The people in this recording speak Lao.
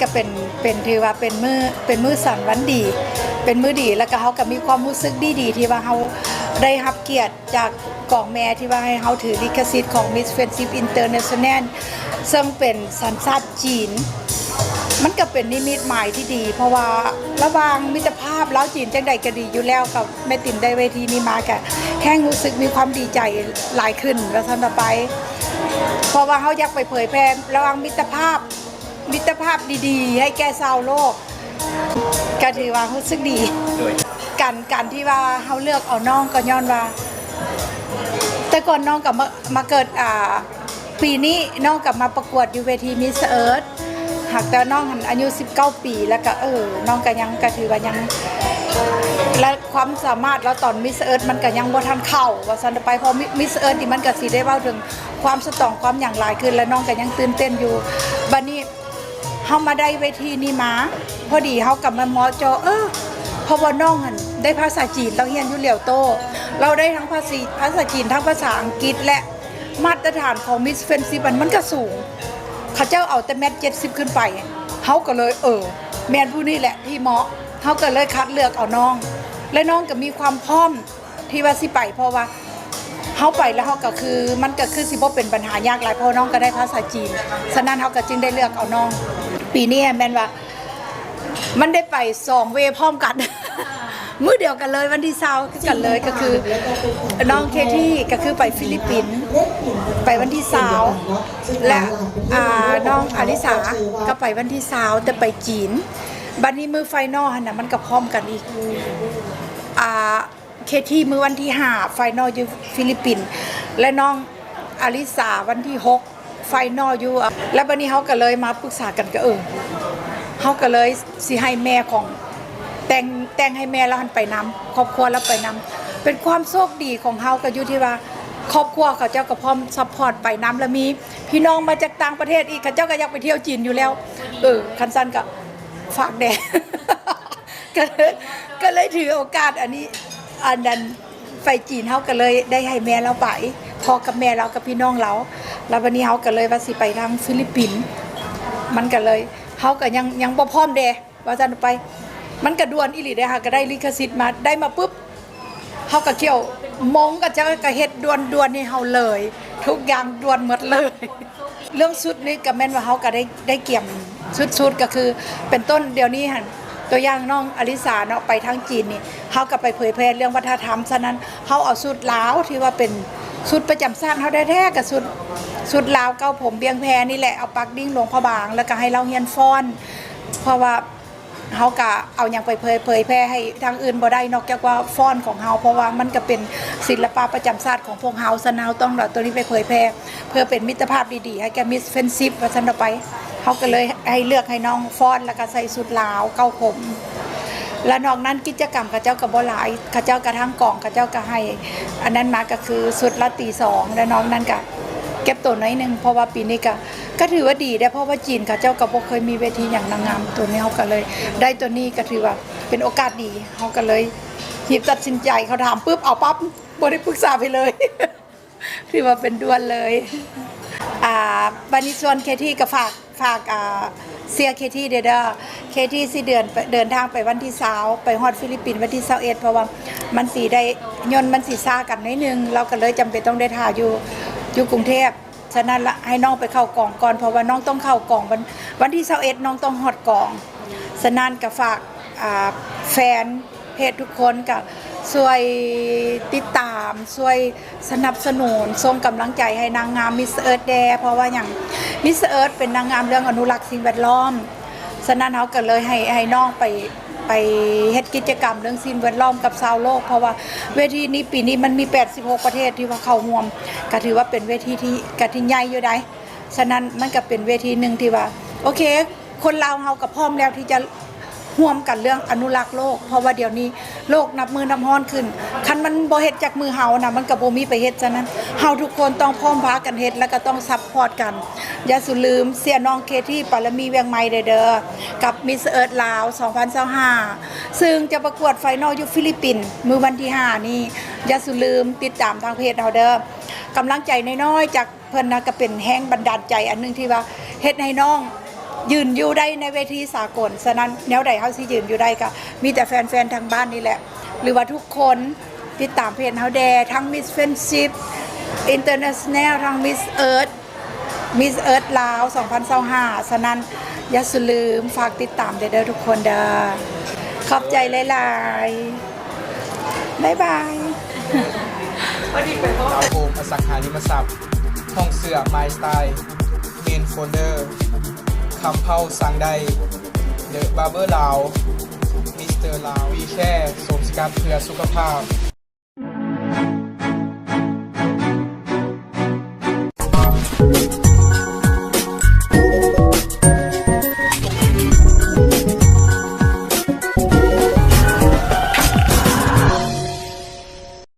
ກໍເປັນ ເປັນ ຖືວ່າເປັນມື້ ເປັນມື້ສັນວັນດີ ເປັນມື້ດີ ແລ້ວກໍເຮົາກໍມີຄວາມຮູ້ສຶກດີໆ ທີ່ວ່າເຮົາໄດ້ຮັບກຽດຈາກກອງແມ່ ທີ່ວ່າໃຫ້ເຮົາຖືລິຂະສິດຂອງ Miss Friendship International ເຊິ່ງເປັນສັນຊາດຈີນ. ມັນກໍເປັນນິມິດໝາຍທີ່ດີ ເພາະວ່າລະຫວ່າງມິດຕະພາບລາວຈີນ ຈັ່ງໃດກໍດີຢູ່ແລ້ວ ກັບແມ່ຕິນໄດ້ເວທີນີ້ມາ ກໍແຮ່ງຮູ້ສຶກມີຄວາມດີໃຈຫຼາຍຂຶ້ນວ່າຊັ້ນເຖາະໄປ ເພາະວ່າເຮົາຢາກໄປເຜີຍແຜ່ລະຫວ່າງມິດຕະພາບ ມິດຕະພາບດີໆ ໃຫ້ແກ່ຊາວໂລກ ກໍຖືວ່າຮູ້ສຶກດີ. ການ ການທີ່ວ່າເຮົາເລືອກເອົານ້ອງກໍຍ້ອນວ່າ ແຕ່ກ່ອນນ້ອງກໍມາ ມາເກີດ ອ່າ ປີນີ້ນ້ອງກໍມາປະກວດຢູ່ເວທີ Miss Earth ຫາກແຕ່ນ້ອງຫັ້ນອາຍຸສິບເກົ້າປີ ແລ້ວກໍ ເອີ ນ້ອງກໍຍັງ ກໍຖືວ່າຍັງ ແລະ ຄວາມສາມາດລາວຕອນ Miss Earth ມັນກໍຍັງບໍ່ທັນເຂົ້າວ່າຊັ້ນເຖາະໄປ ເພາະ Miss Earth ນີ້ມັນກໍຊິໄດ້ເວົ້າເຖິງຄວາມສະຕອງຄວາມຫຍັງຫຼາຍຂຶ້ນ ແລະ ນ້ອງກໍຍັງຕື່ນເຕັ້ນຢູ່. ບັດນີ້ ເຮົາມາໄດ້ເວທີນີ້ມາ ພໍດີເຮົາກໍມາເໝາະເຈາະ ເອີ ເພາະວ່ານ້ອງຫັ້ນໄດ້ພາສາຈີນ ລາວຮຽນຢູ່ຫຼຽວໂຕ້ ລາວໄດ້ທັງພາສີ ພາສາຈີນ ທັງພາສາອັງກິດ ແລະ ມາດຕະຖານຂອງ Miss Friendship ຫັ້ນມັນກໍສູງ ເຂົາເຈົ້າເອົາແຕ່ແມັດເຈັດສິບຂຶ້ນໄປ ເຮົາກໍເລີຍ ເອີ ແມ່ນຜູ້ນີ້ແຫຼະທີ່ເໝາະ ເຮົາກໍເລີຍຄັດເລືອກເອົານ້ອງ ແລະ ນ້ອງກໍມີຄວາມພ້ອມ ທີ່ວ່າຊິໄປ ເພາະວ່າເຮົາໄປແລ້ວເຮົາກໍຄື ມັນກໍຄືຊິບໍ່ເປັນບັນຫາຍາກຫຼາຍ ເພາະວ່ານ້ອງກໍໄດ້ພາສາຈີນ ສະນັ້ນເຮົາກໍຈຶ່ງໄດ້ເລືອກເອົານ້ອງ. ປີນີ້ແມ່ນວ່າມັນໄດ້ໄປສອງເວພ້ອມກັນ ມື້ດຽວກັນເລີຍ ວັນທີຊາວຄືກັນເລີຍ ກໍຄືນ້ອງເຄທີກໍຄືໄປຟີລິບປິນ ໄປວັນທີຊາວ ແລະ ອ່າ ນ້ອງອາລິສາກໍໄປວັນທີຊາວ ແຕ່ໄປຈີນ. ບັດນີ້ມື້ໄຟນອລຫັ້ນນະ ມັນກໍພ້ອມກັນອີກ ອ່າ ເຄທີມື້ວັນທີຫ້າ ໄຟນອລຢູ່ຟີລິບປິນ ແລະ ນ້ອງອາລິສາວັນທີຫົກ ໄຟນອລຢູ່ ແລ້ວບັດນີ້ເຮົາກໍເລີຍມາປຶກສາກັນ ກໍ ເອີ ເຮົາກໍເລີຍຊິໃຫ້ແມ່ຂອງ ແຕ່ງ ແຕ່ງໃຫ້ແມ່ລາວຫັ້ນໄປນຳ ຄອບຄົວລາວໄປນຳ. ເປັນຄວາມໂຊກດີຂອງເຮົາ ກໍຢູ່ທີ່ວ່າຄອບຄົວເຂົາເຈົ້າກໍພ້ອມຊັບພອດໄປນຳ ແລ້ວມີພີ່ນ້ອງມາຈາກຕ່າງປະເທດອີກ ເຂົາເຈົ້າກໍຢາກໄປທ່ຽວຈີນຢູ່ແລ້ວ. ເອີ ຄັນຊັ້ນກໍຝາກແດ່. ກໍເລີຍ ກໍເລີຍຖືໂອກາດອັນນີ້ ອັນນັ້ນ ໄປຈີນ ເຮົາກໍເລີຍໄດ້ໃຫ້ແມ່ລາວໄປ ພໍ່ກັບແມ່ລາວກັບພີ່ນ້ອງລາວ ແລ້ວບັດນີ້ເຮົາກໍເລີຍວ່າຊິໄປທາງຟີລິບປິນ ມັນກໍເລີຍ ເຮົາກໍຍັງ ຍັງບໍ່ພ້ອມແດ່ວ່າຊັ້ນໄປ. ມັນກໍດ່ວນອີ່ຫຼີເດ້ ຫາກໍໄດ້ລິຂະສິດມາ ໄດ້ມາປຶບ ເຮົາກໍຂ້ຽວມົງ ເຂົາເຈົ້າກໍເຮັດດ່ວນໆໃຫ້ເຮົາເລີຍ ທຸກຢ່າງດ່ວນໝົດເລີຍ. ເລື່ອງຊຸດນີ້ກໍແມ່ນວ່າເຮົາກໍໄດ້ ໄດ້ກຽມຊຸດໆ ກໍຄືເປັນຕົ້ນດຽວນີ້ຫັ້ນ ຕົວຢ່າງນ້ອງອາລິສາເນາະ ໄປທາງຈີນນີ້ ເຮົາກໍໄປເຜີຍແຜ່ເລື່ອງວັດທະນະທຳ ສະນັ້ນເຮົາເອົາຊຸດລາວທີ່ວ່າເປັນຊຸດປະຈຳຊາດເຮົາແທ້ໆ ກໍຊຸດ ຊຸດລາວເກົ້າຜົມວຽງແພນີ້ແຫຼະ ເອົາປັກດິ້ງຫຼວງພະບາງ ແລ້ວກໍໃຫ້ລາວຮຽນຟ້ອນ ເພາະວ່າ ເຮົາກະເອົາຫຍັງໄປເຜີຍ ເຜີຍແຜ່ໃຫ້ທາງອື່ນບໍ່ໄດ້ ນອກຈາກວ່າຟ້ອນຂອງເຮົາ ເພາະວ່າມັນກະເປັນສິລະປະປະຈຳຊາດຂອງພວກເຮົາ ສະນັ້ນເຮົາຕ້ອງເອົາໂຕນີ້ໄປເຜີຍແຜ່ ເພື່ອເປັນມິດຕະພາບດີໆ ໃຫ້ແກ່ Miss Friendship ວ່າຊັ້ນເຖາະໄປ. ເຮົາກະເລີຍໃຫ້ເລືອກໃຫ້ນ້ອງຟ້ອນ ແລ້ວກະໃສ່ຊຸດລາວເກົ້າຜົມ ແລະ ນອກນັ້ນກິດຈະກຳເຂົາເຈົ້າກະບໍ່ຫຼາຍ ເຂົາເຈົ້າກະທາງກອງເຂົາເຈົ້າກະໃຫ້ອັນນັ້ນມາ ກະຄືຊຸດລາຕີສອງ ແລະ ນອກນັ້ນກະເກັບໂຕໜ້ອຍໜຶ່ງ ເພາະວ່າປີນີ້ກະ ກະຖືວ່າດີເດ້ ເພາະວ່າຈີນເຂົາເຈົ້າກໍບໍ່ເຄີຍມີເວທີຫຍັງນາງງາມ ໂຕນີ້ເຮົາກໍເລີຍໄດ້ໂຕນີ້ ກໍຖືວ່າເປັນໂອກາດດີ ເຮົາກໍເລີຍຮີບຕັດສິນໃຈ ເຂົາຖາມປຶບເອົາປັບ ບໍ່ໄດ້ປຶກສາໃຜເລີຍ ຖືວ່າເປັນດ່ວນເລີຍ. ອ່າ ບັດນີ້ສ່ວນເຄທີກໍຝາກ ຝາກ ອ່າ ເຊຍເຄທີເດີ ເດີ ເຄທີຊິເດີນ ເດີນທາງໄປວັນທີຊາວ ໄປຮອດຟີລິບປິນວັນທີຊາວເອັດ ເພາະວ່າມັນຊິໄດ້ ຍົນມັນຊິຊ້າກັນໜ້ອຍໜຶ່ງ ລາວກໍເລີຍຈຳເປັນຕ້ອງໄດ້ຖ້າຢູ່ ຢູ່ກຸງເທບ ສະນັ້ນລະ ໃຫ້ນ້ອງໄປເຂົ້າກອງກ່ອນ ເພາະວ່ານ້ອງຕ້ອງເຂົ້າກອງວັນ ວັນທີຊາວເອັດ ນ້ອງຕ້ອງຮອດກອງ. ສະນັ້ນກະຝາກ ອ່າ ແຟນເພຈທຸກຄົນກະຊ່ວຍຕິດຕາມ ຊ່ວຍສະໜັບສະໜູນ ສົ່ງກຳລັງໃຈໃຫ້ນາງງາມ Miss Earth ແດ່ ເພາະວ່າຫຍັງ Miss Earth ເປັນນາງງາມເລື່ອງອະນຸລັກສິ່ງແວດລ້ອມ. ສະນັ້ນເຮົາກໍເລີຍໃຫ້ ໃຫ້ນ້ອງໄປ ໄປເຮັດກິດຈະກຳເລື່ອງສິ່ງແວດລ້ອມກັບຊາວໂລກ ເພາະວ່າເວທີນີ້ ປີນີ້ມັນມີແປດສິບຫົກປະເທດທີ່ວ່າເຂົ້າຮ່ວມ ກະຖືວ່າເປັນເວທີທີ່ ກະທີ່ໃຫຍ່ຢູ່ໃດ໋. ສະນັ້ນມັນກະເປັນເວທີໜຶ່ງທີ່ວ່າ ໂອເຄ ຄົນລາວເຮົາກະພ້ອມແລ້ວທີ່ຈະຮ່ວມກັນເລື່ອງອະນຸລັກໂລກ ເພາະວ່າດຽວນີ້ໂລກນັບມື້ນັບຮ້ອນຂຶ້ນ ຄັນມັນບໍ່ເຮັດຈາກມືເຮົານະ ມັນກະບໍ່ມີໃຜເຮັດ. ສະນັ້ນເຮົາທຸກຄົນຕ້ອງພ້ອມພາກັນເຮັດ ແລະກະຕ້ອງຊັບພອດກັນ. ຢ່າສູ່ລືມເຊຍນ້ອງເຄທີ ປາລະມີ ວຽງໃໝ່ ເດີ ກັບ Miss Earth ລາວ ສອງພັນຊາວຫ້າ ຊຶ່ງຈະປະກວດໄຟນອລຢູ່ຟີລິບປິນ ມື້ວັນທີຫ້ານີ້ ຢ່າສູ່ລືມຕິດຕາມທາງເພຈເຮົາເດີ. ກຳລັງໃຈນ້ອຍໆຈາກເພິ່ນນະ ກະເປັນແຮງບັນດານໃຈອັນໜຶ່ງທີ່ວ່າເຮັດໃຫ້ນ້ອງ ຢືນຢູ່ໄດ້ໃນເວທີສາກົນ. ສະນັ້ນແນວໃດເຮົາຊິຢືນຢູ່ໄດ້ ກໍມີແຕ່ແຟນໆທາງບ້ານນີ້ແຫຼະ ຫຼືວ່າທຸກຄົນຕິດຕາມເພຈເຮົາແດ່ ທັງ Miss Friendship International ທັງ Miss Earth Miss Earth ລາວ ສອງພັນຊາວຫ້າ. ສະນັ້ນຢ່າສູ່ລືມ ຝາກຕິດຕາມແດ່ເດີທຸກຄົນເດີ. ຂອບໃຈຫຼາຍໆ ບາຍບາຍ. ດາວໂຮມອະສັງຫາລິມະຊັບ, ຫ້ອງເສື້ອ My Style, Main Folder, ຄຳເພົາ ສັ່ງໄດ້, The Barber ລາວ, Mister ລາວ, WeCare ໂສມສະກັດເພື່ອສຸຂະພາບ.